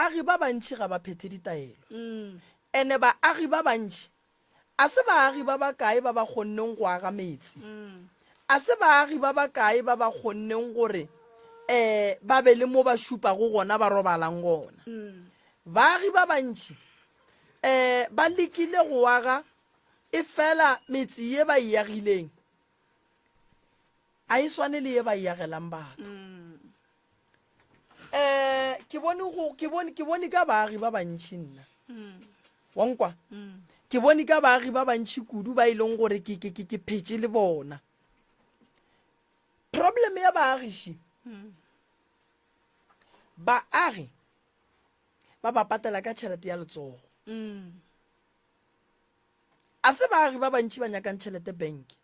Baagi ba bantši ga ba phethe ditaelo. Ene baagi ba bantši a se baagi ba bakae ba ba kgonneng go aga metse. A se baagi ba bakae ba ba kgonneng gore um ba be le mo ba šupago gona ba robalang gona. Baagi ba bantši um ba lekile go aga e fela metse ye ba e agileng a e swane le ye ba e agelang batho. Um ke bone go ke bone ke bone ka baagi ba bantši nna. Wa nkwa? Ke bone ka baagi ba bantši kudu ba e leng gore ke ke ke ke phetše le bona. Problem ya baagiši. Baagi ba ba patela ka tšhelete ya letsogo. A se baagi ba bantši ba nyakang tšhelete bank.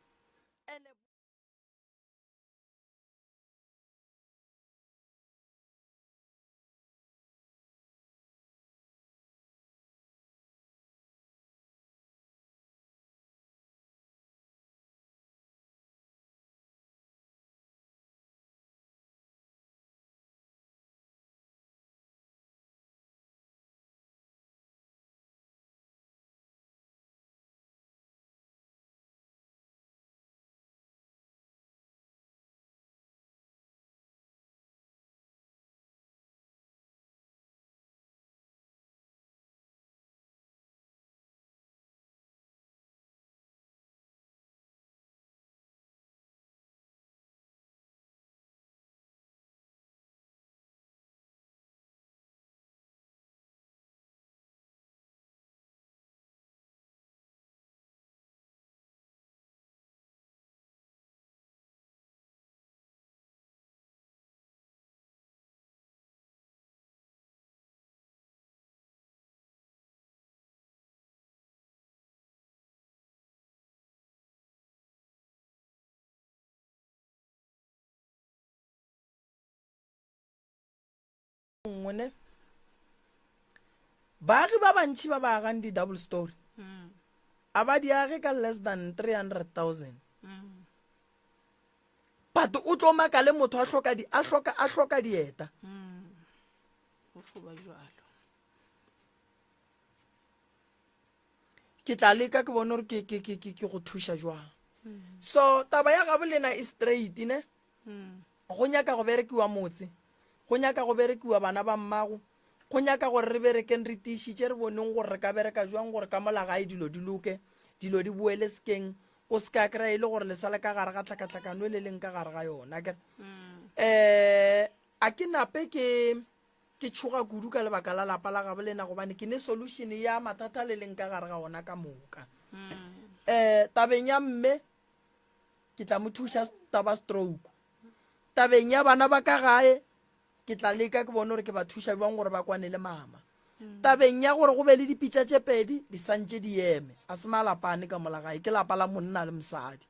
Nngwe ne baagi ba bantši ba ba agang di-double story mm. a ba di age ka less than 300 000 mm. but o tlo maka le motho a hloka di a hloka a hloka dieta mm. go fo ba jalo ke tla leka ke bone gore ke ke ke ke go thuša jwang mm. so taba ya gabo lena e straight ne mm. go nyaka go berekiwa motse go nyaka go berekiwa bana ba mmago go nyaka gore re berekeng re tiišitše re boneng gore re ka bereka jwang gore ka mola gae dilo di loke dilo di boele sekeng o se ka kry-a e le gore le sale ka gare ga tlhakatlhakano e le leng ka gare ga yona kere um a ke nape ke ke tšhoga kudu ka lebaka la lapa la gabo lena gobane ke ne solution ya mathata le leng ka gare ga ona ka moka um tabeng ya mme ke tla mo thuša taba stroke tabeng ya bana ba ka gae ke tla leka ke bone gore ke ba thuša jwang gore ba kwane le mama mm. tabeng ya gore go be le dipitša tše pedi di santše di eme a se malapane ka mola gae ke lapa la monna le mosadi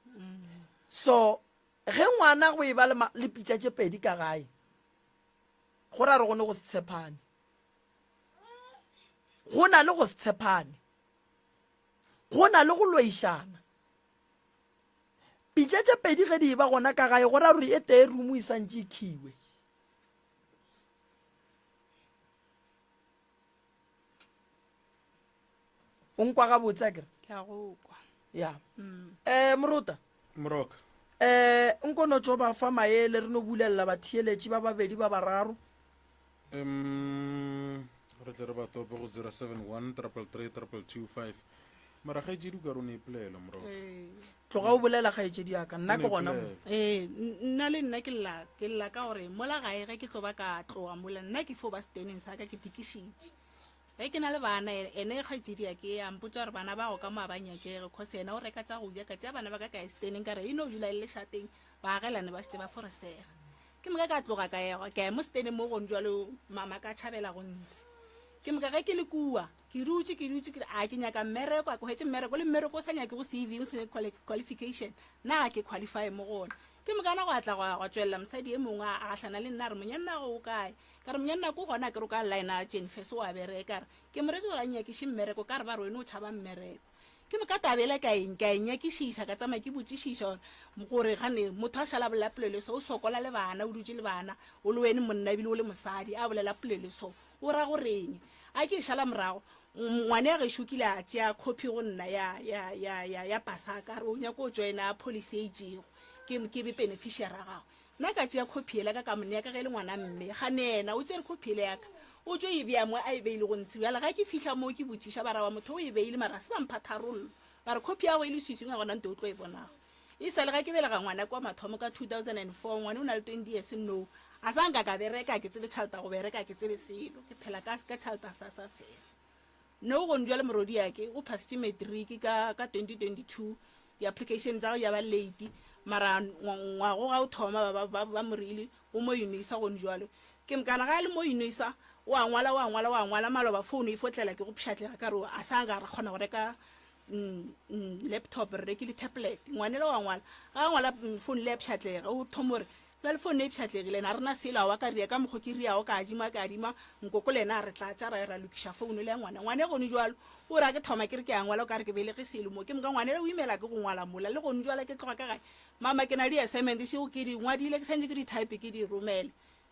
mm. so ge ngwana go e ba le pitša tše pedi ka gae go ra re go ne go se tshepane go na le go se tshepane go na le go loišana Pitša tše pedi ge di e ba gona ka gae go ra gore e tee rumu e santše e khiwe. O nkwa gabotse a kere? Ke a go kwa. Ya. Mm. Eh morota. Moroka. Eh nko no tšo ba fa maele re no bulelela batheeletši ba babedi ba bararo. Um re tle re ba tope go 071 333 2225 mara kgaetšedi o ka re o ne ipolelo moroka tloga o bolela kgaetšedi yaka nna ke gona mo ee nna le nna ke lla ke lla ka gore mola gae ge ke tlo ba ka tloga mola nna ke fo ba steneng sa ka ke tikišitše ge ke na le bana e, ene kgaetšedi ya ke a mpotsa gore bana bago ka mo a ba nyakege cause ena o reka tša go ja ka tša bana ba ka ka e steneng ka re e no dula e le lešateng baagelane ba šetše ba foresega ke moka ka tloga ka ya ka ya mo steneng mo gone jalo mama ka tšhabela go ntse ke moka ge ke le kua ke dutše ke dutše ke a ke nyaka mmereko a ke hwetše mmereko le mmereko o sa nyake go cv o se qualification na ga ke qualify mo gona ke moka na go atla gwa tswelela mosadi e mongwe a gahlana le nna a re monyanna go o kae ka re monyanna ko gona ke re o ka line a jenfes o a bereka re ke moretse gore a nyakiše mmereko ka re ba re wene o tšhaba mmereko. Ke moka taba ela ka eng ka e nyakišiša, ka tsamaya ke botšišiša gore gore gane motho a šala a bolela polelo so, o sokola le bana, o dutše le bana, o le wene monna ebile o le mosadi, a bolela polelo so, o ra goreng? A ke e šala morago, ngwane ya gešo o kile a tšea copy go nna ya, ya, ya, ya, ya pasaka, a re o nyako go joina policy e itšego, ke, ke be beneficiary ya gagwe. Nna ka tšea copy yela ka ka mo nea ka ge e le ngwana mme, gane yena o tšere copy yela ya ka, o tšo e bea mo a e beile go ntshe. Bjale ga ke fihla moo ke botšiša ba ra wa motho o e beile mara ga se ba mpha tharollo, ba re copy ya gago e leswiswing ga gona nto o tlo e bonago. E sa le ga ke belega ngwana kwa mathomo ka 2004, ngwana o na le 20 years no, a sa nka ka bereka, ke tsebe tšhalta go bereka, ke tsebe selo, ke phela ka ka tšhalta sa sa fela. No gone jwale morodi yake o phasitše matric ka ka 2022, di-application tsa gagwe ya ba late, mara ngwago ga o thoma ba ba ba morile o mo Unisa gone jwale. Ke mokana ga a le mo Unisa, o a ngwala o a ngwala o a ngwala, maloba phone e fo tlela ke go pšhatlega ka re a sa nka ra kgona go reka laptop, re rekile tablet. Ngwanela wa ngwala, ga a ngwala phone le ya pšhatlega, o thoma gore bjale phone e pšhatlegile ene a rena selo, a wa ka ria ka mokgo ke riago, ka adima ka adima, nkoko le ena a re tlatša ra ya ra lokiša phone le ya ngwana. Ngwane gone jwalo o re a ke thoma ke re ke a ngwala o ka re ke belege selo mo, ke moka ngwanela o imela ke go ngwala mola le gone jwalo ke tloga ka gae, mama ke na le di-assignment šeo ke di ngwadile ke santse ke di type ke di romele.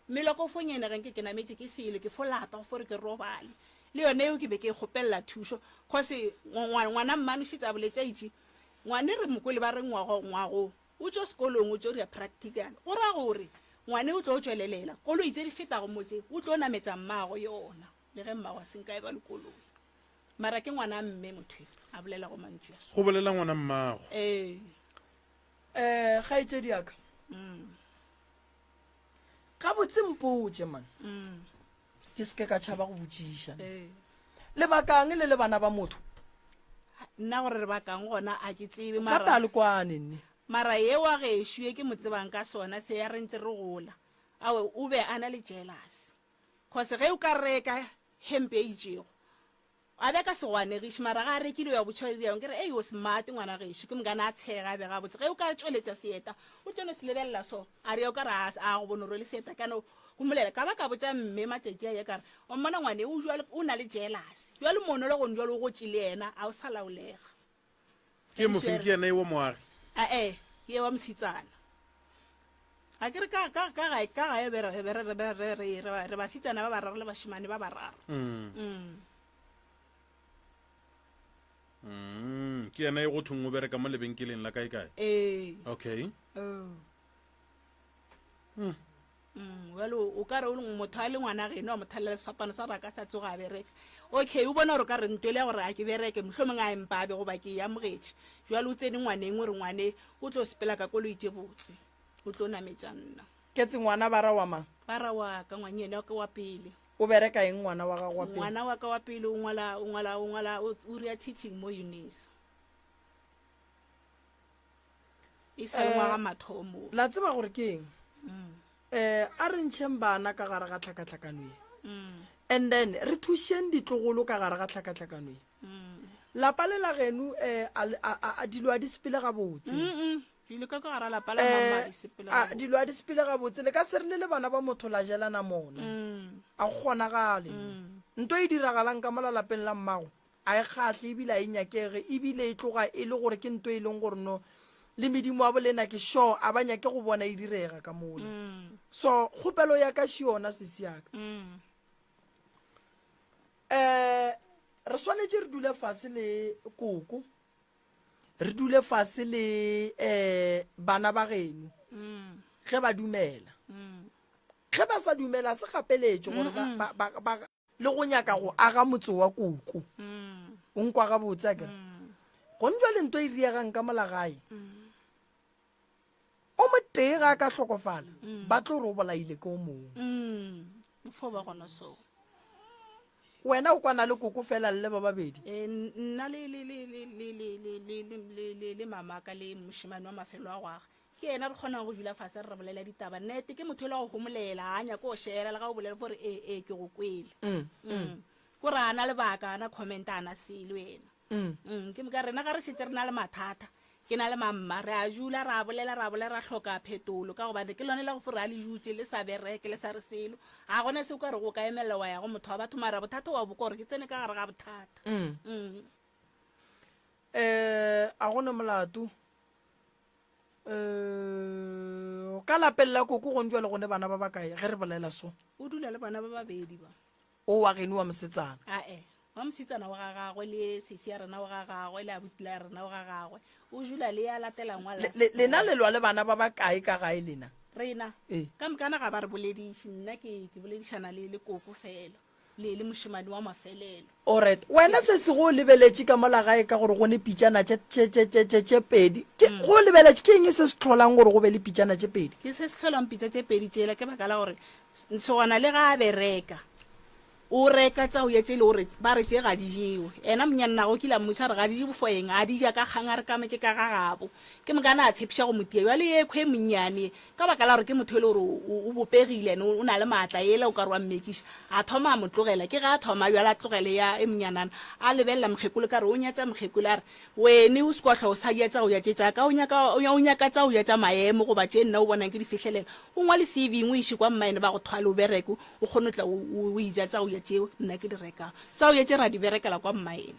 Meloko fo nyene ge nke ke nametše ke selo ke fo lapa go fo re ke robale le yone eo ke be ke e kgopelela thušo cause ngwana mmane o šetše a boletše a itše ngwane re mokwele ba re ngwago ngwago o tšo sekolong o tšo dira practical go ra gore ngwane o tlo tšwelelela koloi tše di fetago mo tše o tlo nametša mmago yona le ge mmago a se nka e ba le koloi mara ke ngwana mme motho a bolelago mantšu a so go bolela ngwana mmago ee um kgaetšedi ya ka Gabotse mpotše man. Mm. Ke seke ka tšhaba go botšiša. Ee. Lebakang le le bana ba motho? Nna gore re bakang gona a ke tsebe mara. Gape a le kwane nne. Mara ye wa gešo ye ke mo tsebang ka sona se ya re ntse re gola. Awe o be a na le jealous. Cause ge o ka reka hempe e itšego A be a ka se go anegiše, mara ga a rekile o ya botšha o ke re, Ei, o smart ngwana gešo. Ke mokane a tshega a be gabotse. Ge o ka tšweletša seeta, o tlo no se lebelela so, a re o ka re a, a go bone o rwele seeta, ka no homolela. Ka ba ka botša mme matšatši a ye ka re, O mmona ngwane o jwale o na le jealous. Jwale mono le gone jwale o gotše le yena, a o sa laolega. Ke mofeng? Ke yena e wa moagi? Ae, ke ye wa mositsana. Ga ke re ka, ka, ka gae, ka gae be re, be re, be re, re, re, re basitsana ba bararo le bašemane ba bararo. Mm. Mm. Mm. Ke yena e go thong o bereka mo lebenkeleng la kae kae? Ee. Okay. Oh. Mm. Mm, well o ka re o motho a le ngwana geno wa mo thalela sefapano sa gore a ka sa tsoga a bereka okay o bona gore o ka re ntwele ya gore a ke bereke mohlomongwe a empa a be goba ke e amogetše jwale o tsene ngwaneng o re ngwane o tlo sepela ka koloi tše botse o tlo nametša nna. Ketse ngwana ba ra wa mang? Ba ra wa ka ngwanyene wa ka wa pele. O bereka eng ngwana wa gago wa pele? Ngwana wa ka wa pele o ngwala o ngwala o ngwala o ria teaching mo Unisa. E sa le ngwaga mathomo. La tseba gore ke eng? Eh a re ntšheng bana ka gare ga tlhakatlhakano ye. And then re thušeng ditlogolo ka gare ga tlhakatlhakano ye. Lapa le la geno eh a dilo a di sepele gabotse. Dilo ka ka gara lapa la mama di sepele gabotse. Dilo a di sepele gabotse le ka se re le le bana ba motho la jelana mona. A go kgonagale. Nto e diragalang ka mola lapeng la mmago a e kgahle ebile a e nyakege ebile e tloga e le gore ke nto e leng gore no le medimo wa bolena ke sure a ba nyake go bona e direga ka mola. So kgopelo ya ka še yona sesi ya ka. Um re swanetše re dule fase le koko. Re dule fase le um bana ba geno ge ba dumela. Ge ba sa dumela se gapeletše gore ba, ba, ba, ba, le go nyaka go aga motse wa koko. O nkwa gabotse a kere? Gone jwale nto e riegang ka mola gae. O motee ga a ka hlokofala, ba tlo re o bolaile ke o mongwe. Fo ba gona so. Wena o kwana le koko fela le ba babedi? E, nna le, le, le, le, le, le, le, le, le, le, le, le mama ka le mošemane wa mafelo a go aga. Ke yena re kgonang go dula fase re bolela ditaba. Nnete ke motho e le wa go homolela, a nyake go shera le ga o bolela fo re ee, ee, ke go kwele. Ko re ana lebaka, ana comment, ana selo yena. Ke moka rena ga re šetse re na le mathata, ke na le mamma, re a dula ra bolela, ra bolela, ra hloka phetolo, ka gobane ke lone la go fo re a le dutše le sa bereke le sa re selo. Ga gona se o ka rego o ka emelela wa ya go motho wa batho, mara bothata wa bo kwa gore ke tsene ka gare ga bothata. Um a go ne molato. Um ka lapeng la koko gong jwale go ne bana ba bakae ge re bolela so? O dula le bana ba babedi ba. O wa geno wa mosetsana? Ae, wa mosetsana wa ga gagwe le sesi ya rena wa ga gagwe le abuti la rena wa ga gagwe. O dula le ya latelang wa last Lena le lwa le bana ba bakae ka gae lena? Rena Ee. ka mokana ga ba re bolediše, nna ke ke boledišana le le koko fela. Le le mošemane wa mafelelo. Alright. Wena sesi go o lebeletše ka mola gae ka gore go ne pitšana tše, tše, tše, tše, tše, tše pedi. Ke, go o lebeletše, ke eng se se hlolang gore go be le pitšana tše pedi? Ke se se hlolang pitša tše pedi tšela ke baka la gore nsogana le ga a bereka, o reka tša go ja tše e le gore ba re tše ga di jewe. Yena monyannagwe o kile a mmotša gore ga di je bofoeng, a di ja ka kgang a re ka mo ke ka ga gabo. Ke mokana a tshepiša go mo tia. Bjale yekhwe e monnyane ye, Ka baka la gore ke motho e le gore o, o bopegile, ene o na le maatla, yela o ka re wa mmekiša. A thoma a mo tlogela. Ke ge a thoma bjale a tlogele ya e monyanana, a lebelela mokgekolo ka re o nyatša mokgekolo, a re, Wene o se kwa hlwa o sa ja tša go ja tše tša ka, o nyaka, o nyaka tša go ja tša maemo goba tše nna o bonang ke di fihlelela. O ngwale CV o iše kwa mmaene ba go thwale o bereke, o kgone go tla o, o, o eja tša go ja tšeo nna ke di rekago. Tša go ja tše ra di berekela kwa mmaene.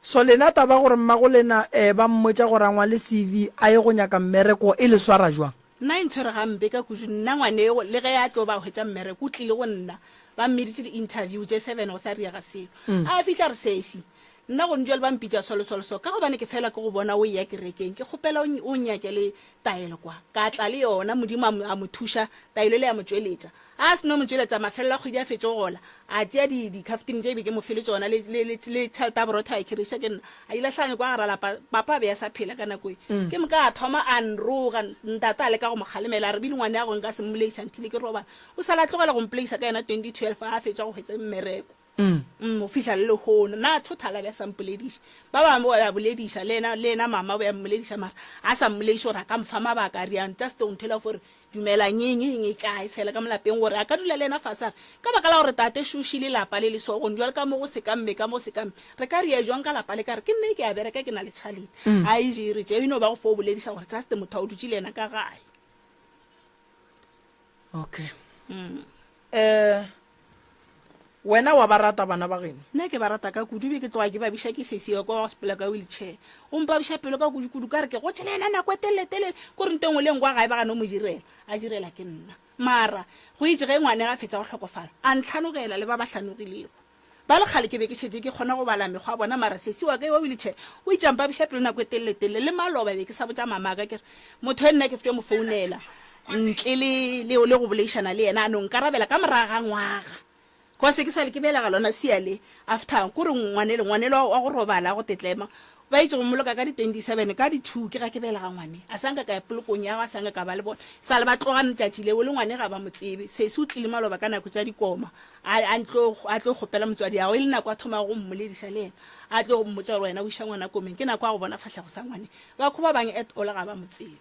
So lena taba gore mmago lena eh ba mmotša gore a ngwale CV a ye go nyaka mmereko e le swara jwang? Nna e ntshwere gampe ka kudu nna ngwanego le ge a tlo ba hwetša mmereko o tlile go nna ba mmiditše di interview tše seven go sa riega selo a fihla re sesi nna gone jwale ba mpitša solo solo so ka gobane ke fela ke go bona o eya kerekeng ke kgopela o nyakele taelo kwa ka tla le yona modimo a mo thuša taelo ele ya mo tšweletša A se no mo tšweletša, mafelelo a kgwedi a fetše go gola, a tšea di, dikhaftini tše be ke mo file tšona, le, le, le, le tšhelete ya borotho a e khiriša ke nna, a di lahlanya kwa gara lapa. Papa a be a sa phela ka nako ye. Ke moka a thoma a nroga, ntate a leka go mo kgalemela, a re, Bile ngwaneago nka se mmoleiša nthile ke robala. O sa le a tlogela go mpoleiša ka yona 2012 a fetša go hwetša mmereko. Mm, go fihla le lehono. Na thothala a be a sa mpolediše. Ba bangwe ba be a bolediša, le yena, le yena mama o be a mmolediša, mara a sa mmolediše gore a ka mfa mabaka a riang, just go nthwela fo re, Dumela nyeng, eng e kae fela ka mo lapeng gore a ka dula le yena fase a re, Ka baka la gore tate šo šile lapa le le so, gone bjale ka mo go se ka mme, ka mo go se ka mme, re ka ria jwang ka lapa le ka re ke nne ke a bereka ke na le tšhalete. A e jere tše, e no ba go fo bolediša gore just motho a o dutše le yena ka gae. Okay. Eh, wena wa ba rata bana ba geno? Nna ke ba rata ka kudu, be ke tloga ke ba biša ke sesi wa kwa wa go sepela ka wheelchair. O mpabiša pelo ka kudu-kudu ka re ke gotše le yena nako e telele-telele, ko re nto e nngwe le e nngwe kwa gae ba gano mo direla, a direla ke nna. Mara go itše ge ngwane a fetša go hlokofala, a ntlhanogela le ba ba hlanogilego. Ba le kgale ke be ke šetše ke kgona go bala mekgwa ya bona, mara sesi wa ka wa wheelchair o itše a mpabiša pelo nako e telele-telele. Le maloba be ke sa botša mamaka ke re motho e nna ke fetše mo founela ntle le, le, le go boledišana le yena, a no nkarabela ka morago ga ngwaga. Cause ke sa le ke belega lona sia le after ko re ngwanele, ngwanele wa, wa go robala, go tetlema. Ba itše go mmoloka ka di 27, ka di 2 ke ga ke belega ngwane. A sa nka ka ya polokong ya gagwe, a sa nka ka ba le bona. Sa le ba tloga letšatši leo, le ngwane ga ba mo tsebe. Sesi o tlile maloba ka nako tša dikoma, a, a ntlo, a tlo kgopela motswadi ya gagwe, e le nako a thomago go mmolediša le yena, a tlo mmotša gore wena o iša ngwana komeng. Ke nako ya go bona fahlego sa ngwane. Bakho ba bang at all ga ba mo tsebe.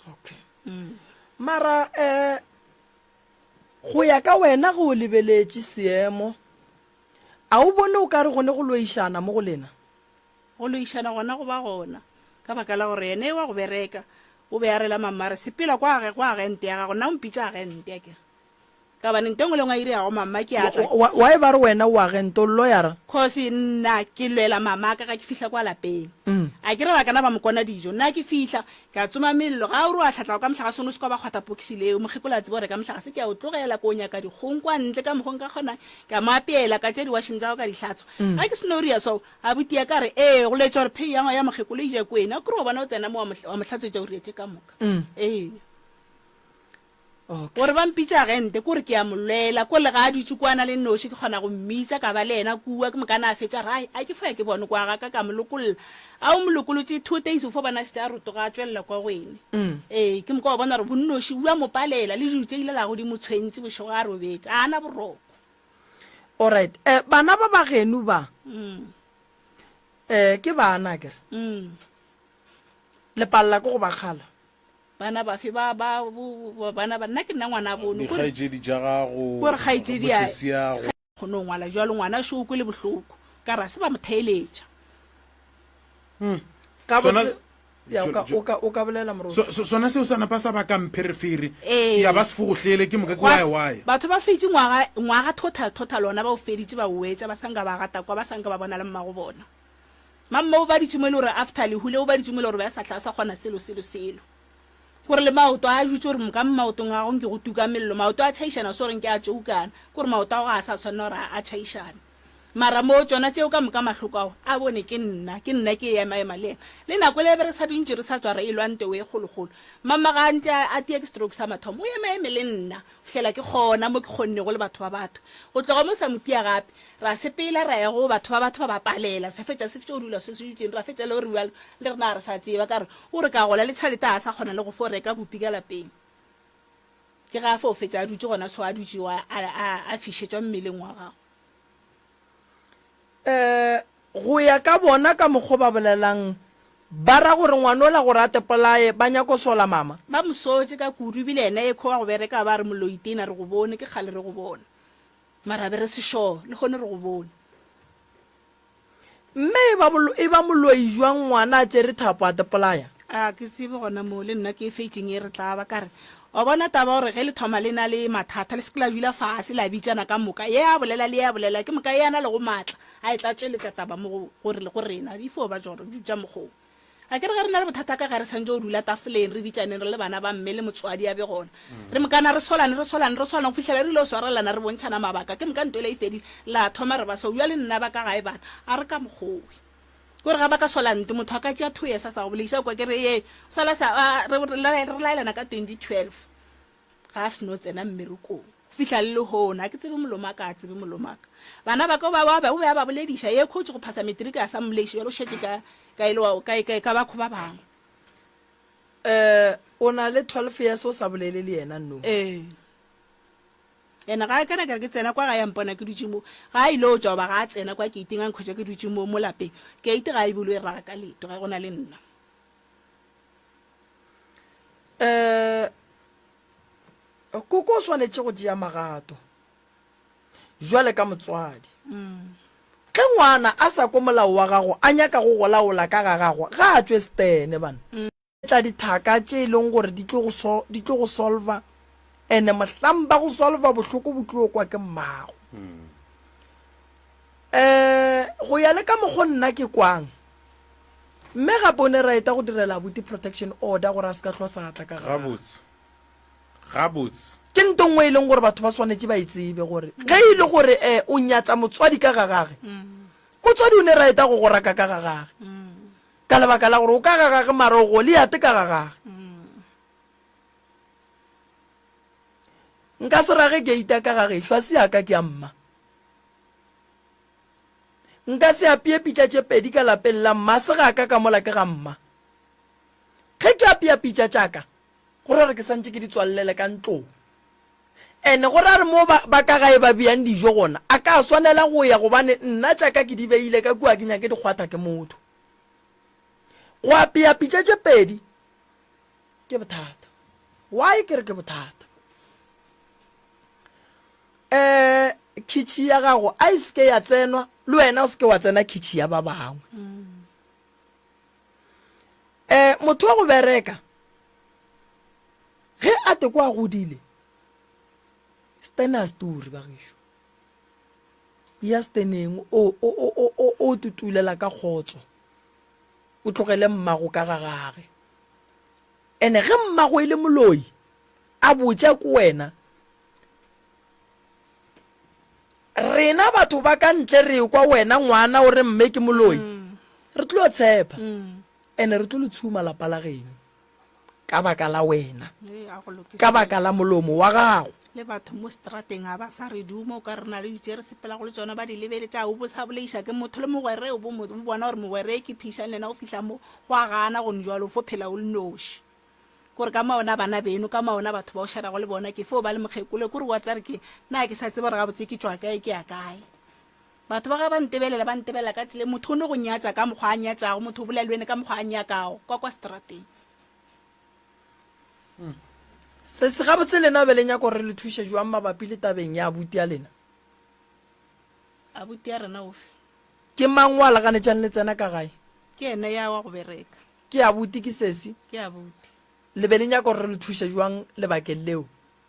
Okay. Mara eh go ya ka wena ge o lebeletše seemo a o bone o ka re gone go loišana mo go lena? Go loišana gona go ba gona ka baka la gore yena e wa go bereka o be a rela mamma re sepela kwa go agente ya gago nna o mpitša agente akere. Ka gobane nto e nngwe le nngwe a e dirago mama ke a tla. Why ba re wena o agente, o lawyer-a? Cause nna ke lwela mamaka ga ke fihla kwa lapeng. A ke re ba kana ba mo kona dijo. Nna ke fihla, ka tsoma mello. Ga o re wa hlatlagwa ka mohlagase o no se kwa ba kgwatha pokisi leo. Mokgekolo a tseba gore ka mohlagase ke a o tlogela, ko nyaka dikgong kwa ntle ka mokgo nka kgonang. Ka mo apeela, ka tšea di-washing tša gagwe ka di hlatswa. Ga ke seno ria so, abuti ya ka re, Ee, go laetša gore pay ya ya mokgekolo e ja kwena. A ke re wa bona o tsena mo wa mo hlatswetša o ria tše ka moka. Ee. Okay. Gore ba mpitša agente, kore ke a mo lwela. Kore le ga a dutše kua a na le nnoši, ke kgona go mmitša, ka ba le yena kua. Ke mokana a fetša, ra, a ke foya ke bone kwa ga ka, ka mo lokolla. A o mo lokolotše two days, o fo bona a šetše a rotoga a tšwelela kwa go ene. Ee, ke moka wa bona gore bonnoši bo a mo palela, le dilo tše ile la go di mo tshwentše bošego a robetše, a ana boroko. Alright, eh, bana ba ba geno ba, eh, ke bana akere? Le palela ke go ba kgala? Bana bafe ba, ba, bo, bo, bana ba, nna ke nna ngwana bono. Ko re, Dikgaetšedi tša gago, ko re kgaetšedi ya, bosesiago. Kgone go ngwala bjalo, ngwana šo o kwele bohloko. Ka re, a se ba mo theeletša. Gabotse, Sona, ya, o ka, o ka, o ka bolela Moruti. so, so, sona seo sa napa sa baka mpherefere. Ee. Ya ba sefogohlele, ke moka ke Gwa wae s- wae. Batho ba fetše ngwaga, ngwaga total, total ona ba o feditše, ba o wetša, ba sa nka ba gata kwa, ba sa nka ba bona le mmago bona. Mamma o baditše mo e le gore after lehu le o baditše mo e le gore be a sa hla sa kgona selo selo selo. Gore le maoto a dutše gore ka maotong a gago nke go tuka mello, maoto a tšhaišana so gore nke a tšoukana, ke gore maoto a gago ga a sa tshwanela gore a tšhaišane. Mara mo tšona tšeo ka moka mahloko ao a bone ke nna, ke nna ke ema-ema le yena. Le nako le be re sa dutše re sa tšwa re elwa ntowe e kgolokgolo. Mama ga a ntše a tia ke stroke sa mathomo, o ema-eme le nna go fihlela ke kgona mo ke kgonnego le batho ba batho. Go tloga mo sa mo tia gape, ra sepela ra ya go batho ba batho ba ba palela, sa fetša se fetša go dula se se dutšeng, ra fetša le gore bjalo le rena ga re sa tseba. Ka re o re ka gola le tšhalete ga a sa kgona le go fo reka bupi ka lapeng. Ke ga a fo fetša a dutše gona so a dutšego a, a, a fišetšwa mmeleng wa gagwe. Um go ya ka bona ka mokgo ba bolelang, ba ra gore ngwanola gore a tepolaye ba nyako sola mama. Ba mo sotše ka kudu ebile yena ekho wa go bereka ba re moloi tena re go bone ke kgale re go bona mara be re se sure lehono re go bone. Mme e ba, e ba moloi jwang ngwana a tšere thapo a tepolaya? A ke tsebe gona moo le nna ke e fetšeng e re tla ba ka re wa bona taba gore ge le thoma le na le mathata le se ke la dula fase la bitšana ka moka ye a bolela le ye a bolela ke moka ye a na le go maatla a e tla tšweletša taba mo go, go, go rena di fo ba tšoro tša mokgong A ke re ge re na le bothata ka ge re santše go dula tafoleng re bitšaneng re le bana ba mme le motswadi a be gona. Re mokana re solane, re solane, re solane go fihlela re ile go swarelana re bontšhana mabaka. Ke moka ntwela e fedile, la thoma re ba so. Bjale nna ba ka gae bana a re ka mokgowe. Ke gore ga ba ka sola nte motho a ka tšea thoye sa sa go boleiša kwa ke re ee sala sa re laelana ka 2012. Ga a seno tsena mmerekong go fihla le lehono. Ga ke tsebe molomaka, ga a tsebe molomaka. Bana ba ka o ba, o be a ba bolediša. Ye khotše go phasa matric a sa mmoleiše, bjale o šetše ka, ka e le wa, ka, ka, ka bakho ba bangwe. Eh, o na le 12 years o sa bolele le yena no? Ee. Ene ga kana ke re ke tsena kwa gae a mpona ke dutše mo. Ga a ile o tšwa goba ga a tsena kwa keiting a nkhwetša ke dutše mo, mo lapeng. Keiti ga a e bule o e raga ka leeto ge go na le nna. Um koko o swanetše go tšea magato jwale ka motswadi. Ge ngwana a sa ko molao wa gago a nyaka go go laola ka ga gagwe, ga a tšwe stene bana. Tla dithaka tše e leng gore di tlo go di tlo go solva ene mohlang ba go solva bohloko bo tlo kwa ke mmago. Um go ya le ka mokgo nna ke kwang Mme gape o ne raeta go direla abuti protection order gore a se ka hlwa sa tla ka ga gagwe. Gabotse. Gabotse. Ke nto nngwe e leng gore batho ba swanetše ba e tsebe gore ge e le gore um o nyatša motswadi ka ga gage, motswadi o ne raeta go go raka ka ga gage ka lebaka la gore o ka ga gage mara o Goliate ka ga gage. Nka se rage keita ka ga gešo, a se ya ka ke ya mma. Nka se apee pitša tše pedi ka lapeng la mma, se ga ka ka mola ke ga mma. Ge ke apea pitša tša ka, go ra gore ke santše ke di tswalelele ka ntlong. Ene go ra re mo ba, ba ka gae ba beang dijo gona, a ka swanela go ya gobane nna tša ka ke di beile ka kua ke nyake di kgwatha ke motho. Go apea pitša tše pedi ke bothata. Why ke re ke bothata? um khitšhi ya gago a e seke ya tsenwa le wena o seke wa tsena khitšhi ya ba bangwe um motho wa go bereka ge a teko a godile stena story ba gešo ya steneng o o o o o tutulela ka kgotso o tlogele mmago ka ga gage ene ge mmago e le moloi a botša ko wena Rena batho ba ka ntle re kwa wena ngwana o re mme ke moloi mm. re tlo tshepa mm. ene re tlo le tshuma lapa la geno ka baka la wena ka baka la molomo wa gago le batho mo strateng ga ba sa re duma o ka re na le ditše re sepela go le tsona ba di lebeletša o bo sa boleiša ke motho le mogwere o bo bona gore mogwere ke phišang le ena o fihla mo go a gana gone jalo o fo phela o le noši Kore ka maona bana beno, ka maona batho ba o šarago le bona, ke fo ba le mokgekolo, kore wa tsare ke na ke sa tseba gore gabotse ke tšwa kae ke ya kae. Batho ba ga ba ntebelela, ba ntebelela ka tsela e motho o no go nyatša ka mokgwa a nyatšago, motho o bolela le wene ka mokgwa a nyakago, kwa kwa strateng. Sesi, gabotse lena be le nyaka gore re le thuše jwang mabapi le tabeng ya abuti ya lena? Abuti ya rena ofe? Ke mang wa le ganetšang le tsena ka gae? Ke yena ya wa go bereka. Ke abuti ke sesi. Ke abuti. Le be le nyaka gore re le thuše jwang lebakeng leo?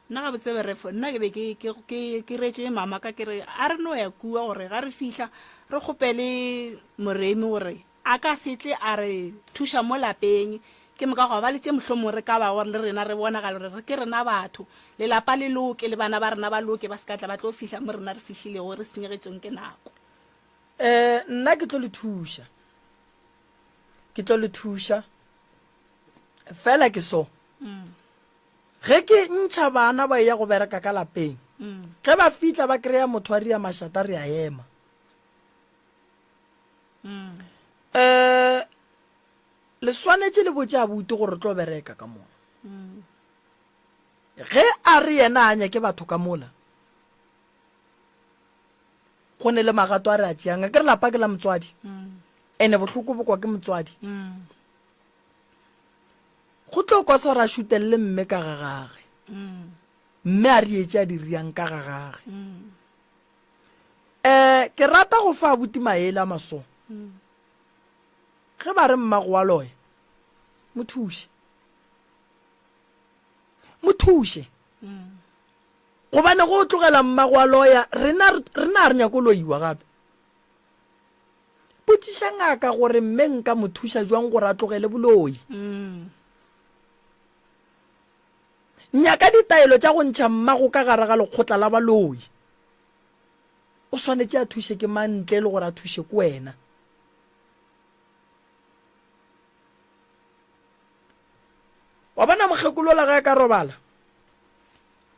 Nna gabotse berefo, nna ke be ke, ke, ke, ke retše mama ka ke re a re no ya kua gore ga re fihla re kgopele Moremi gore. A ka se tle a re thuša mo lapeng, ke moka gwa ba le tše mohlomong re ka bago le rena re bonagala gore re ke rena batho. Lelapa le loke le bana ba rena ba loke, ba se ka tla ba tlo fihla mo rena re fihlilego re senyegetšweng ke nako. Eh, nna ke tlo le thuša. Ke tlo le thuša. Fela ke so. Ge ke ntšha bana ba eya go bereka ka lapeng, ge ba fihla ba kry-a motho a ria mašata re a ema. Um le swanetše le botše abuti gore re tlo bereka ka mola. Ge a re yena a nyake batho ka mola, go ne le magato a re a tšeang. A ke re lapa ke la motswadi, ene bohloko bo kwa ke motswadi. Go tlo kwa sa gore a šutelele mme ka ga gage, mme a re etše a di riang ka ga gage. Um ke rata go fa abuti maele a maso. Ge ba re mmago wa loya, mo thuše. Mo thuše. Gobane go o tlogela mmago wa loya, rena rena a re nyako loiwa gape. Botšiša ngaka gore mme nka mo thuša jwang gore a tlogele boloi. Nyaka ditaelo tša go ntšha mmago ka gare ga lekgotla la baloi. O swanetše a thuše ke mang ntle le gore a thuše ke wena? Wa bona mokgekolo ola ge a ka robala,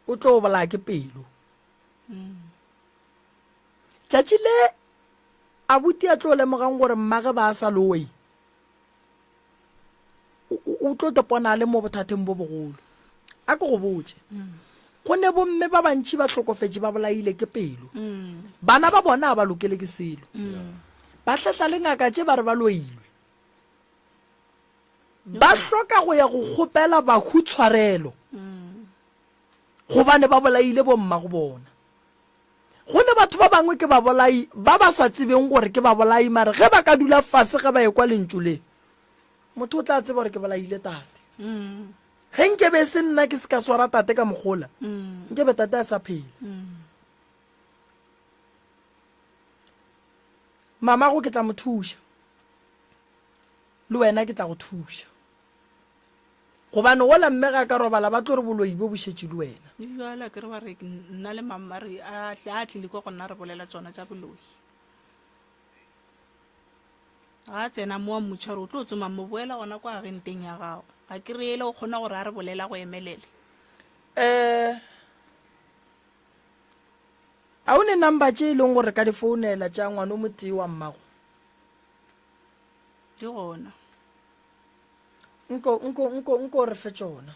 o tlo bolaya ke pelo. Tšatši le abuti a tlo lemogang gore mmage ba sa loe, o tlo tepona a le mo bothateng bo bogolo. A ke go botše, go ne bomme ba bantši ba hlokofetše ba bolaile ke pelo. Bana ba bona a ba lokele ke selo. Ba hletla le ngaka tše ba re ba loilwe. Ba hloka go ya go kgopela bahu tshwarelo gobane ba bolaile bommago bona. Go ne batho ba bangwe ke babolai ba ba sa tsebeng gore ke babolai, mare ge ba ka dula fase ge ba ekwa lentšu le, motho o tla tseba gore ke bolaile tate. Ge nke be e se nna ke se ka swara tate ka mogola, nke be tate a sa phela. Mamago ke tla mo thuša, le wena ke tla go thuša. Gobane wola mme ga a ka robala ba tlo re boloi bo bo šetše le wena. Bjale a ke re ba re nna le mamma re a tle a tlile kwa go nna re bolela tsona tša boloi. Ga a tsena mo a mmotša gore o tlo tsoma mo boela gona kwa agenteng ya gago. Ga ke re ele o kgona gore a re bolela go emelele. Eh a o ne number tše e leng gore ka di founela tša ngwana o motee wa mmago? Di gona. Nko, nko, nko, nko re fe tšona.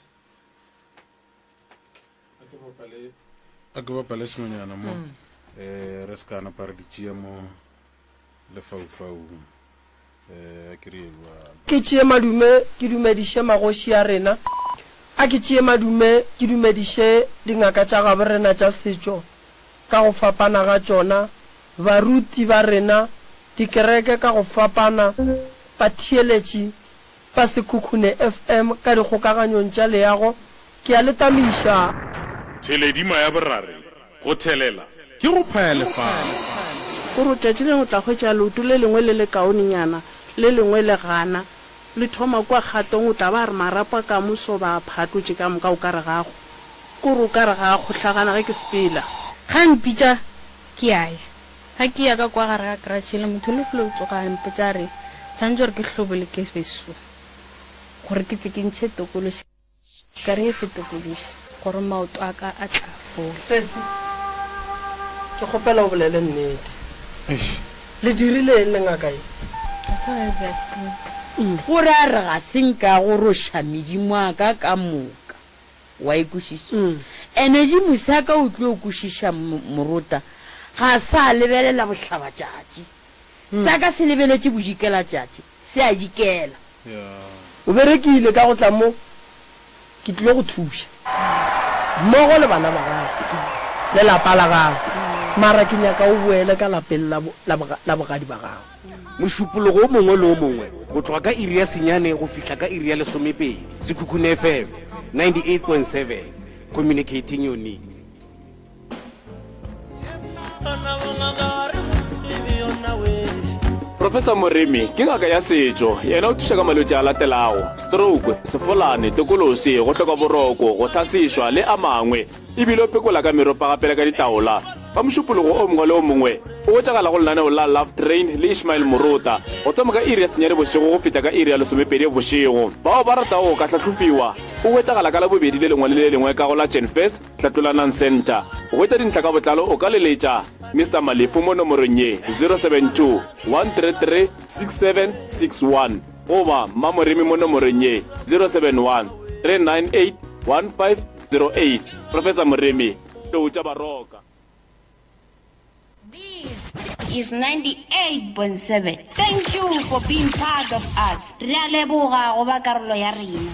A ke bapale sengwenyana mo um re se ka napa re di tšea mo lefaufaung um a ke re Ke tšee madume ke dumediše magoši a rena. A ke tšee madume ke dumediše dingaka tša gabo rena tša setšo ka go fapana ga tšona, baruti ba rena, dikereke ka go fapana, batheeletši ba Sekhukhune FM ka dikgokaganyong tša leago, ke a le tamiša. Theledima ya borare, go thelela ke go phaya lefase. Gore tšatši lengwe o tla hwetša leoto le lengwe le lekaonenyana, le lengwe le gana. Le thoma kua kgatong, o tla ba a re marapo a ka moso ba a phatlotše ka moka, o ka re ga a, kore o ka re ga a kgohlagana ge ke sepela. Ga a mpitša ke a ya. Ga ke ya ka kwa gare ga garage yela, motho le felo o tsoga a mpotša a re, Tshwanetše gore ke hlobole ke be so, gore ke tle ke ntšhe tokološi. Ka re efe tokološi? Gore maoto a ka a tla fola. Sesi, ke kgopela o bolele nnete. Le dirile eng le ngaka ye? That's why I sleep. Gore a re ga se nka goroša medimo a ka ka moka. Wa e kwešiša? Ene dimo sa ka o tlo kwešiša morota, ga sa lebelela bohlabatšatši. Sa ka se lebeletše bodikelatšatši, se a dikela. O berekile ka go tla mo, ke tlilo go thuša, mmogo le bana ba gago le lapa la gago, mara ke nyaka o boele ka lapeng la, la, la bogadi ba gago. Mošupologo o mongwe le o mongwe go tloga ka iri ya senyane go fihla ka iri ya lesomepedi. Sekhukhune FM, 98.7, communicating your needs. Professor Moremi ke ngaka ya setšo. Yena o thuša ka malwetši a latelago, stroke, sefolane, tokološi, go hloka boroko, go hlasišwa le a mangwe. E bile o phekola ka meropa gape le ka ditaola. Ka Mošupologo o mongwe le o mongwe o hwetšagala go lenaneo la Love Train le Ishmael Morota go thoma ka iri ya senyane bošego go fihla ka iri ya lesomepedi bošego. Bao ba ratago go ka hlahlofiwa o hwetšagala ka Labobedi le lengwe le le lengwe ka go la Genfest Hlatlolanang Centre. Go hwetša dintlha ka botlalo o ka leletša Mister Malefu mo nomorong ye, 072 133 6761 goba Mmamoremi mo nomorong ye, 071 398 1508. Professor Moremi, Tlou tša Baroka. This is 98.7. Thank you for being part of us. Re a leboga go ba karolo ya rena.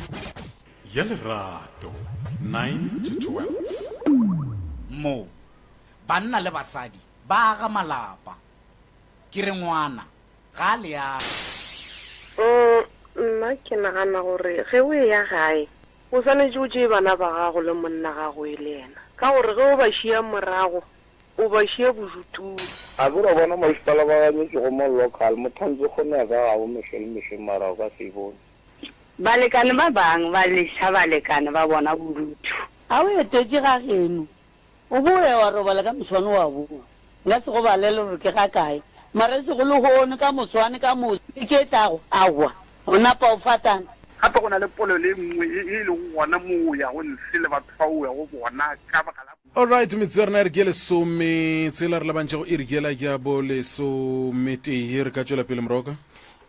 Ya lerato, 9 to 12. Mo, banna le basadi ba aga malapa. Ke re ngwana ga a leago. Mm, nna ke nagana gore ge o eya gae o swanetše o tšee bana ba gago le monna gago e le yena ka gore ge o ba šia morago o ba šia bodutung. A ke ra bona masepala ba ganyetšego mo local mo thantse kgone ya ka gabo mehle le mehleng mara o ka se e bone. Balekane ba bang ba leša balekane ba bona bodutu. A o etetše ga geno, o boe wa robala ka moswane wa boa. Nka se go balele gore ke ga kae, mara e sego lehono, ka moswane, ka moso, beke e tlago, aowa, o napa o fatana. Gape go na le polelo e nngwe e e lego gona mo o yago ntle le batho ba o yago bona ka baka la. Alright, metsotso ya rena e re ke ye lesome tshela re lebantšego iri ke yela ya bo lesometee re ka tšwela pele moroka.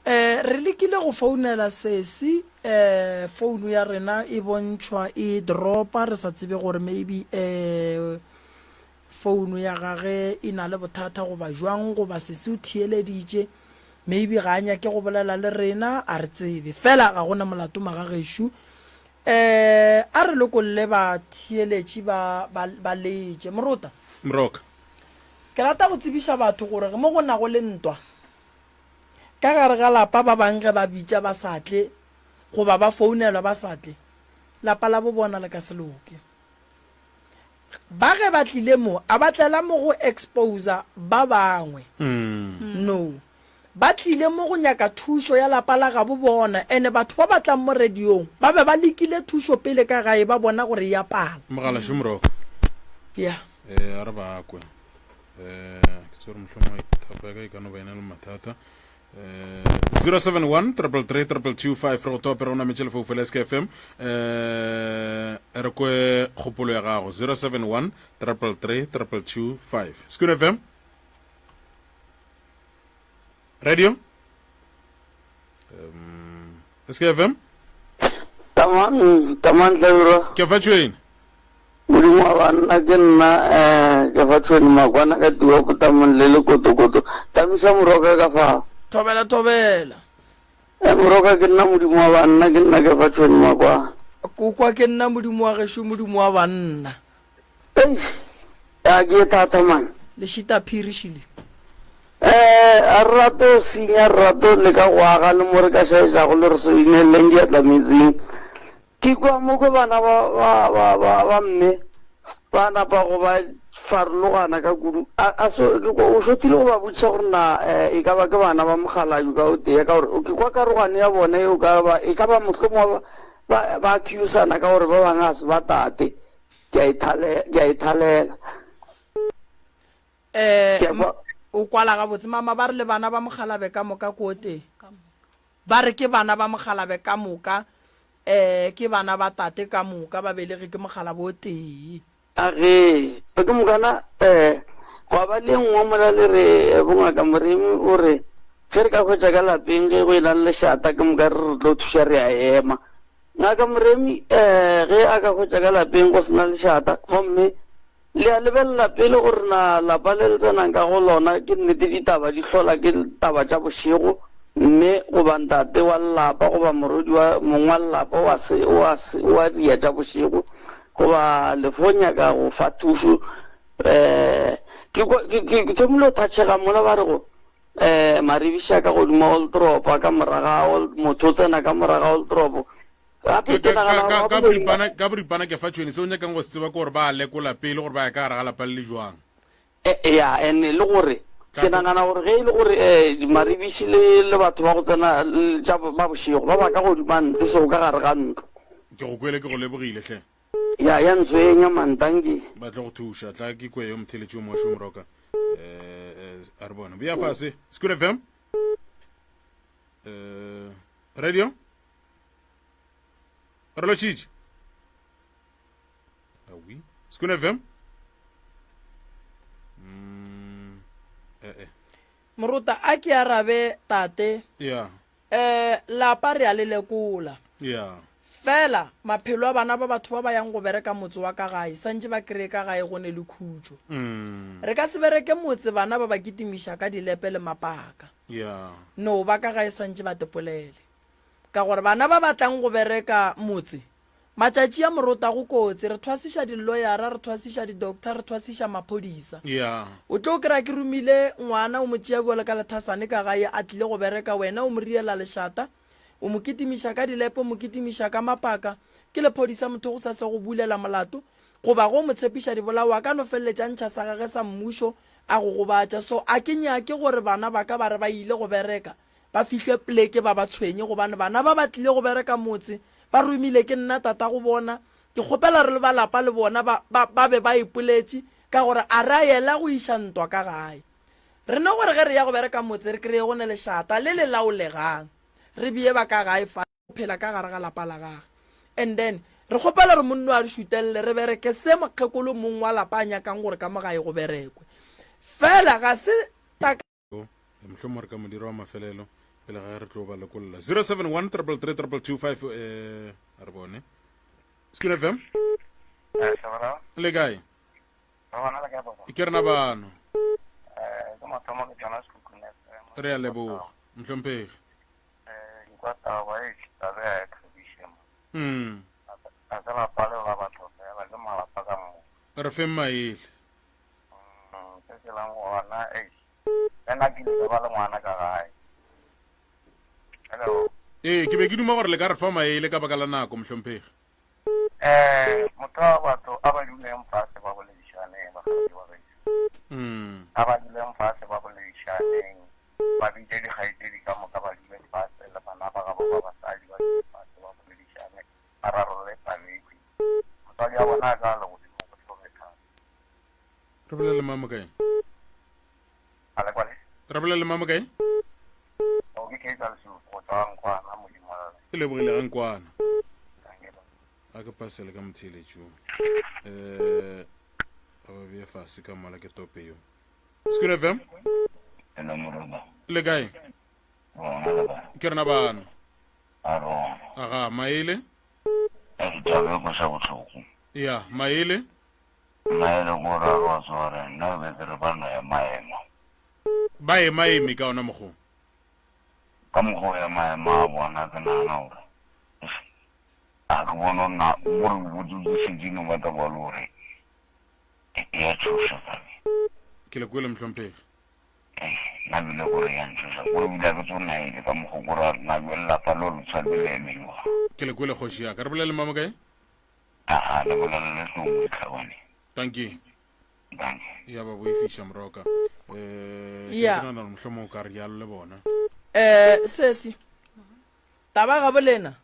Eh, re lekile go founela sesi eh founu ya rena e bontšhwa e dropa re sa tsebe gore maybe eh founu ya gage e na le bothata goba jwang goba sesi o theeleditše maybe ga a nyake go bolela le rena a re tsebe fela ga gona molato magagešo eh a re lokolle batheeletši ba ba ba letše morota Moroka. Ke rata go tsebiša batho gore mo go nago le ntwa Ka gare ga lapa ba bang ge ba bitša ba sa tle goba ba founelwa ba sa tle, lapa la bo bona le ka se loke. Ba ge ba tlile mo, a ba tlela mo go exposer ba bangwe. No. Ba tlile mo go nyaka thušo ya lapa la gabo bona ene batho ba ba tlang mo radiong ba be ba lekile thušo pele ka gae ba bona gore e a pala. Mogala šo Moroka. Yeah. Eh, a re ba kwe. Eh, ke tsore mohlomongwe thapo ya ka e ka no ba e na le mathata. Eh, 071 333 225 re go tope re go nametše lefaufo la SKFM. Eh, re kwe kgopolo ya gago 071 333 225. Sekun FM. Radio. Um, SKFM. Tamang, tamang Hlabirwa. Ke fa tšhwene. Modimo wa banna ke nna eh ke fa tšhwene makwana ka tiwa potamong le le kotokoto. Tamisa moroka ka fa. Thobela thobela. Eh moroka ke nna modimo wa banna ke nna ke fa tšhwene makwana. Kokwa ke nna modimo wa gešo modimo wa banna. Eish, ya ke e thata man. Le šita phiri šile. Eh, a re rate go senya, re rate go leka go aga le mo re ka šaetšago le re se ineleleng diatla metsing. Ke kwa mo kwe bana ba, ba, ba, ba, ba mme ba napa go ba farologana ka kudu. A, a so, ke kwa o šothile go ba botšiša gore na eh, e ka ba ke bana ba mokgalabje ka o tee, ka gore ke kwa karogano ya bona e o ka ba, e ka ba mohlomongwe ba, ba, ba accusana ka gore ba bangwe ga se ba tate. Ke a e thale, ke a e thalela. Eh, Ke a kwa. o kwala gabotse mama ba re le bana ba mogalabe ka moka ko tee ba re ke bana ba mogalabe ka moka eh ke bana ba tate ka moka ba belege ke mogalabe o tee A ge, ke mokana eh gwa ba le nngwe mola le re eh, bongaka Moremi o re ge re ka hwetša ka lapeng ge go e na le lešata ke moka re re tlo thuša re a ema. Ngaka Moremi eh ge a ka hwetša ka lapeng go se na lešata gomme le a lebelela pele gore na lapa le le tsenang ka go lona ke nnete ditaba di hlola ke taba tša bošego mme goba ntate wa lelapa goba morwedi wa mong wa lelapa o a se o a se o a dia tša bošego goba le fo nyaka go fa thušo um ke kwa ke ke ke thomile go thatšhega mola ba re go um maribiša ka godimo ga old drop ka moraga old motho o tsena ka moraga old drop gape ke nagana ka gore ka boripana ka boripana ke fa tšhweni se o nyakang go se tseba ke gore ba lekola pele gore ba ya ka gare ga lapa le le jwang E, ya, ene le gore. Ke nagana gore ge e le gore um maribiši le le batho ba go tsena tša ba bošego ba ba ka godima ntlo e sego ka gare ga ntlo. Ke go kwele ke go lebogile hle. Ya ya ntswenya man dankie. Ba tlo go thuša tla ke kwe yo motheletši o mošo moroka eh a re bone bea fase Square FM eh radio re lotšhitše awi Square FM mm eh eh Moruta a ke arabe tate. Yeah. Eh lapa re a le lekola. Yeah. Fela maphelo a bana ba batho ba ba yang go bereka motse wa ka gae santše ba kry-e ka gae go ne le khutšo. Mm. Re ka se bereke motse bana ba ba kitimiša ka dilepe le mapaka. Yeah. No ba ka gae santše ba tepolele. Ka gore bana ba ba tlang go bereka motse Matšatši a morota go kotsi, re thwasiša dilloyara, re thwasiša di-doctor, re thwasiša maphodisa. Yeah. O tlo kry-a ke romile ngwana o mo tšea bjalo ka lethasane ka gae a tlile go bereka, wena o mo riela lešata, o mo kitimiša ka dilepe, o mo kitimiša ka mapaka. Ke lephodisa motho go sa se go bulela molato goba go mo tshepiša dibolao a ka no feleletša ntšha sa gage sa mmušo a go gobatša. So a ke nyake gore bana ba ka ba re ba ile go bereka Ba fihle pleke ba ba tshwenye gobane bana ba ba tlile go bereka motse, ba romile ke nna tatago bona. Ke kgopela re le ba lapa le bona ba, ba, ba be ba ipoletše ka gore a re a yela go iša ntwa ka gae. Re no gore ge re ya go bereka motse re kreye go ne lešata le le laolegang, re bee ba ka gae fa. phela ka gare ga lapa la gage and then re kgopela gore monno a re šutelele re bereke se mokgekolo mong wa lapa a nyakang gore ka mo gae go berekwe fela ga se taka Mohlomongwe re ka mo dira wa mafelelo pele ga re tlo ba lokolla. 071 333 eh a re bone. Skin FM. Eh, Sebra. Le kae? Re gona le kae papa? Ke rena bano. Eh, ke mathomo ke tsona Sekhukhune FM. Re a leboga. Mohlomphegi. Eh, ke kwa taba e taba ya thabiše mo. Mm. A se lapa leo la batho fela ke malapa ka moka. Re feng maele. Mm, se se leng gona eish le nna ke ile ka ba le ngwana ka gae hello Ee, ke be ke duma gore le ka re fa maele ka baka la nako mohlomphegi. um motho wa batho a ba duleng fase ba boledišaneng bakgadi ba gešo Mm. a ba duleng fase ba boledišaneng ba bitše dikgaetšedi ka moka ba dule fase le bana ba gabo ba basadi ba dule fase ba boledišane ba rarolle tabekwi motswadi wa bona a ka legodimo go tlo be thata Re bolela le mamo kae? A le kwale? Re bolela le mamo kae? O ke Kaizer Lesufi go tswa Nkwana Modimolle. Ke lebogile ga Nkwana. A ke pasele ka motheeletši o. Eh a ba beye fase ka mola ke tope yo. Sekolo FM? Hello Moroba. Le kae? Bona le kae? Ke rena bano. A rona. Aga maele? A ditaba e koša bohloko. Ya, maele? Nna e le gore a wa tseba gore nna be ke re ba no ema-ema. Ba ema-eme ka ona mokgwa o. Ka mokgwa o ema-ema a bona ke nagana gore eish ga ke bone gore na gore botsebotse šetše no ba taba le gore e a tšhoša taba e. Ke le kwele mohlomphegi. Eish nna bile gore ya ntšhoša gore bile ga ke tsebe na eng ka mokgwa o kore na bjale lapa leo le tshwanetse le eme jwang. Ke le kwele kgoši ya ka. Re bolele mamo kae? Aa, le bolela le tlou ditlhabane. Dankie. Dankie. Ya ba boifiša moroka. Eh, ke Ya. ke nagana gore mohlomong o ka re jalo le bona. Eh, sesi taba ga bolena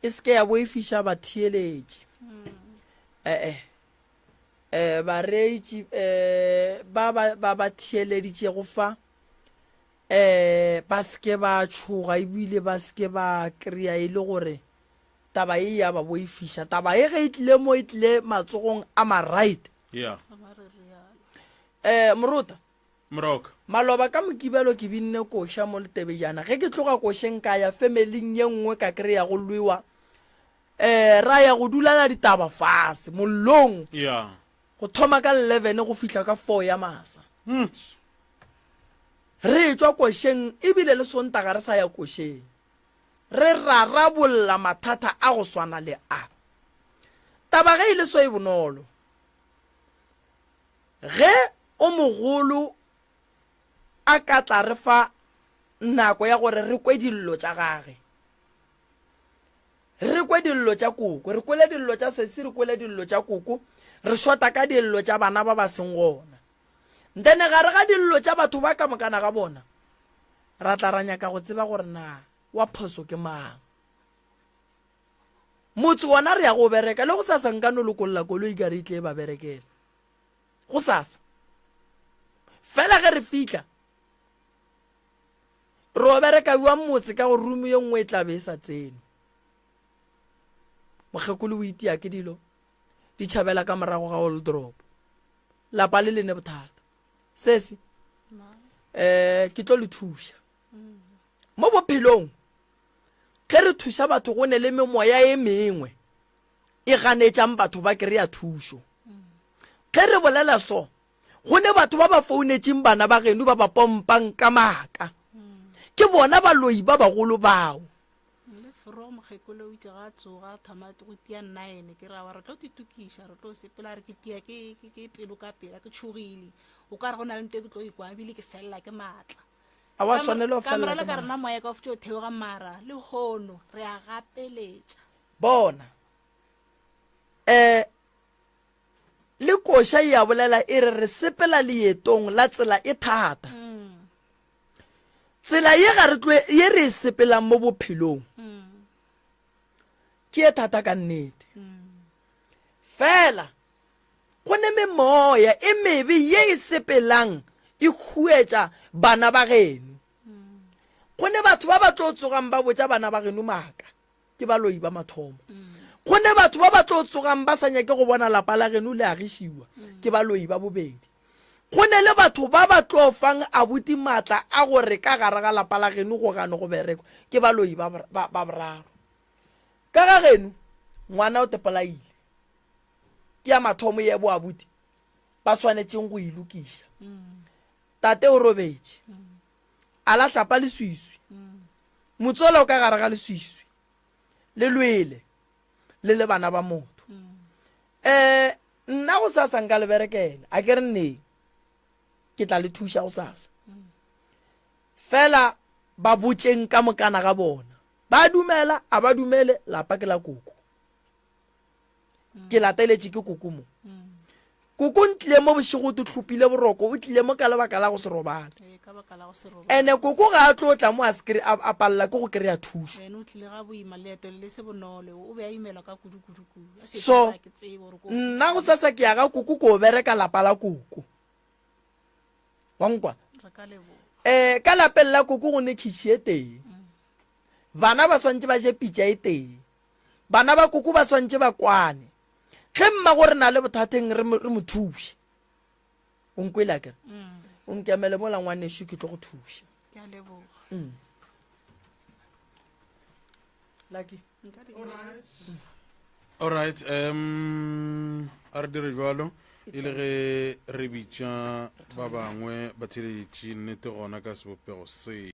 e se ke ya boifiša batheeletši ee eh bareetši eh ba ba ba ba theeleditšego fa eh ba se ke ba tšhoga ebile ba se ke ba kry-a e le gore Taba ye ya ba boifiša. Taba ye ge e tlile mo e tlile matsogong a ma-right. Yeah. Eh, Morota. Moroka. Maloba ka Mokibelo ke binne koša mo Letebejana. Ge ke tloga košeng ka ya femeling ye nngwe ka kry-a go lwewa. Eh, ra ya go dulana ditaba fase mollong. Yeah. Go thoma ka 11 go fihla ka 4 ya masa. Hmm. Re tšwa košeng ebile le Sontaga re sa ya košeng. Re rarabolla mathata a go swana le a. Taba ge e le so e bonolo. Ge o mogolo a ka tla re fa nako ya gore re kwe dillo tša gage, re kwe dillo tša koko, re kwele dillo tša sesi, re kwele dillo tša koko, re shota ka dillo tša bana ba ba seng gona. Then gare ga dillo tša batho ba ka mokana ga bona, ra tla ra nyaka go tseba gore na wa phoso ke mang. Motse wona re ya go bereka le go sasa nka no lokolla koloi ka re e tle e ba berekela. Go sasa. Fela ge re fihla re o bereka jwang motse ka gore room ye nngwe e tla be e sa tsene. Mokgekolo o itia ke dilo di tšhabela ka morago ga old drop. Lapa le le ne bothata. Sesi eh ke tlo le thuša. Mo bophelong ge re thuša batho go ne le memoya e mengwe e ganetšang batho ba kry-a thušo. Ge re bolela so go ne batho ba ba founetšeng bana ba geno ba ba pompang ka maaka. Ke bona baloi ba bagolo bao. Le fro mokgekolo o itse ga a tsoga a thoma go tia nine ke ra wa re tlo titukiša re tlo sepela re ke tia ke ke ke pelo ka pela ke tšhogile o ka re go na le nto e ke tlo ikwa ebile ke felela ke maatla A wa swanela go ka felela morale ke ka maatla. rena moya ka o fetše o theoga mara le hono re a gapeletša Bona. Eh le koša e a bolela e re re sepela leetong la tsela e thata. Tsela ye ga re tlo ye re e sepelang mo bophelong. Ke e thata ka nnete. Fela go ne memoya e mebe ye e sepelang e huetša bana ba geno. Go ne batho ba ba tlo tsogang ba botša bana ba geno maaka, ke baloi ba mathomo. Go ne batho ba ba tlo tsogang ba sa nyake go bona lapa la geno le agišiwa, ke baloi ba bobedi. Go ne le batho ba ba tlo fang abuti maatla a gore ka gare ga lapa la geno go gane go berekwa, ke baloi ba ba, ba boraro. Ka ga geno ngwana o tepolaile, ke ya mathomo ye bo abuti ba swanetšeng go e lokiša. Tate o robetše, a la hlapa leswiswi, motsola o ka gare ga leswiswi, le lwele le le bana ba motho. Eh, nna go sasa nka le berekela, a ke re nneng ke tla le thuša go sasa. Fela ba botšeng ka mokana ga bona, ba dumela a ba dumele, lapa ke la koko. Ke lateletše ke koko mo. Koko ntlile mo bošego o hlopile boroko, o tlile mo ka lebaka la go se robale. Ee, ka baka la go se robale. Ene koko ga a tlo tla mo a se kry-, a, a palela ke go kry-a thušo. Ene o tlile ga boima, leeto le le se bonolo, o be a imelwa ka kudu, kudu, kudu. A šetše So, a re, Ke tsebe gore ko nna go sasa ke ya ga koko ko bereka lapa la koko. Wa nkwa? Re ka leboga. Eh, ka lapeng la koko go ne khitšhi e tee. Bana ba swantše ba je pitša e tee. Bana ba koko ba swantše ba kwane. Ge mmago re na le bothateng re mo, re mo thuše. O nkwele akere? O nkemele mola ngwanešu ke tlo go thuša. Ke a leboga. Mm. Lucky. Nka di- Alright, um a re dire jalo e le ge re bitša ba bangwe batheeletši nnete gona ka sebopego se.